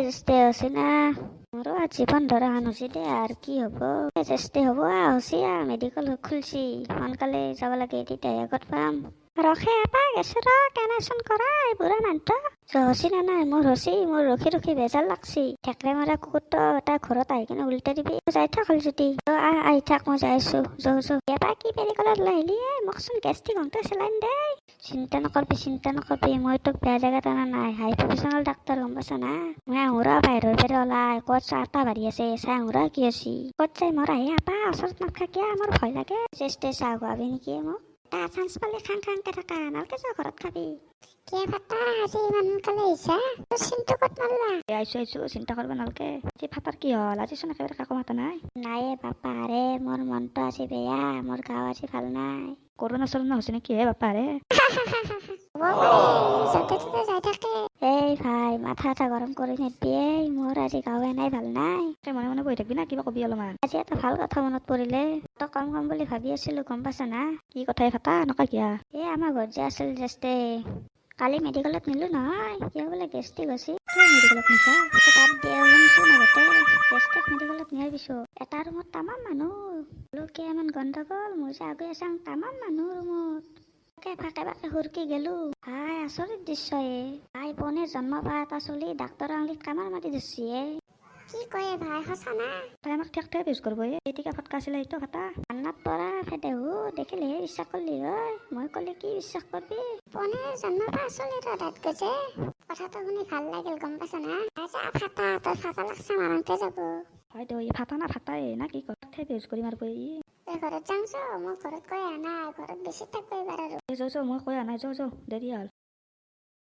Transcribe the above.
জেষ্টে হৈছে না? মোৰো আজি বন্ধ ৰহান হৈছে দে, আৰু কি হ'ব? জেষ্টে হ'ব আহ, হৈছে আহ, মেডিকেল খুলছি, সোনকালে যাব লাগে, তেতিয়াহে আগত পাম। ৰখে আপা গেছো ৰ, কেনেচোন কৰা এই বুঢ়া মানুহটো হৈছি না নাই? মোৰ হৈছি, মোৰ ৰখি ৰখি বেজাৰ লাগছি। ঠেকৰে মৰা কুকুৰটো এটা ঘৰত আহি কিনে উল্টাই দিবি। যাই থাক হ'ল যদি, আহ, আহি থাক, মই যাই আছো। যৌ যৌ। এবাৰ কি মেডিকেলত লৈ আহিলি এ? মোকচোন গেষ্টিক হওঁতে চেলাইন দে। চিন্তা নকৰবি, চিন্তা নকৰবি, মই তোক বেয়া জেগাত অনা নাই। হাই প্ৰফেচনেল ডাক্তৰ, গম পাইছ না? মই আহোঁ ৰ, বাহিৰৰ পৰা ওলাই ক'ত চাহ তাহ বাঢ়ি আছে, চাই আহোঁ ৰ কি হৈছে। ক'ত যাই মোৰ আহি আপা, ওচৰত নাথাকিয়া, মোৰ ভয় লাগে। চেষ্টে চাহ খুৱাবি নেকি মোক? এটা চান্স পালে খাং খাংকে থাকা, নালকে যা, ঘৰত খাবি। কি ফাটা, আজি ইমান সোনকালে আহিছা? চিনটো ক'ত মাৰলা? এ আহিছো আহিছো, চিন্তা কৰিব নালগে। আজি ফাটাৰ কি হ'ল? আজিচোন একেবাৰে কাকো মাতা নাই। নাই বাপা ৰে, মোৰ মনটো আজি বেয়া, মোৰ গাও আজি ভাল নাই। কৰোণা চৰোণা হৈছে নেকি হে বাপা ৰে? হ'ব পাৰে, য'তে ত'তে যাই থাকে। এই ভাই, মাথা এটা গৰম কৰি নিদিবি। এই মোৰ আজি গাৱে নাই ভাল নাই। তই মনে মনে বহি থাকিবি না কিবা কবি অলপমান? আজি এটা ভাল কথা মনত পৰিলে, তই কম কম বুলি ভাবি আছিলো, গম পাইছা না? কি কথাই ফাটা, নকা কিয়া? এই আমাৰ ঘৰত যে আছিল জেষ্টে, কালি মেডিকেলত নিলো নহয়, কিয় বোলে গেষ্টিক হৈছে। কিয় মেডিকেলত নিছা? তাত দিয়ে শুনচোন, আগতে গেষ্টিক মেডিকেলত নিয়াৰ পিছত এটা ৰুমত তামাম মানুহ, বোলো কি ইমান গণ্ডগোল, মই যে আগে চাং তামাম মানুহ ৰুমত, তাকে ফাঁকে ফাঁকে সুৰকি গেলো। হাই, আচৰিত দৃশ্য এ ভাই, পনে জন্ম পোৱা এটা চলি ডাক্তৰৰ আঙুলিত কামাৰ মাৰি ধৰছি এ। কি কয় ভাই, সঁচা না? তাই আমাক ঠেক ঠেক ইউজ কৰিব। এই টিকা ফটকা আছিলে সেইটো ফাটা। কান্নাত পৰা ফেদেহু, দেখিলেহে বিশ্বাস কৰলি হয়, মই ক'লে কি বিশ্বাস কৰবি? পনে জন্ম পোৱা চলিৰ দাঁত গজে, কথাটো শুনি ভাল লাগিল, গম পাইছ না? আচ্ছা ফাটা, তই ফাটা লাগছা মাৰোঁতে যাব। হয় দে, ই ফাটা না ফাটাই না কি কয়, ঠেক ইউজ কৰি মাৰিব ই। তই ঘৰত যাংছ, মই ঘৰত কৈ অহা নাই, ঘৰত বেছি থাকিব এইবাৰ আৰু। এই যৌ যৌ, মই কৈ অহা নাই, যৌ যৌ, দেৰি হ'ল।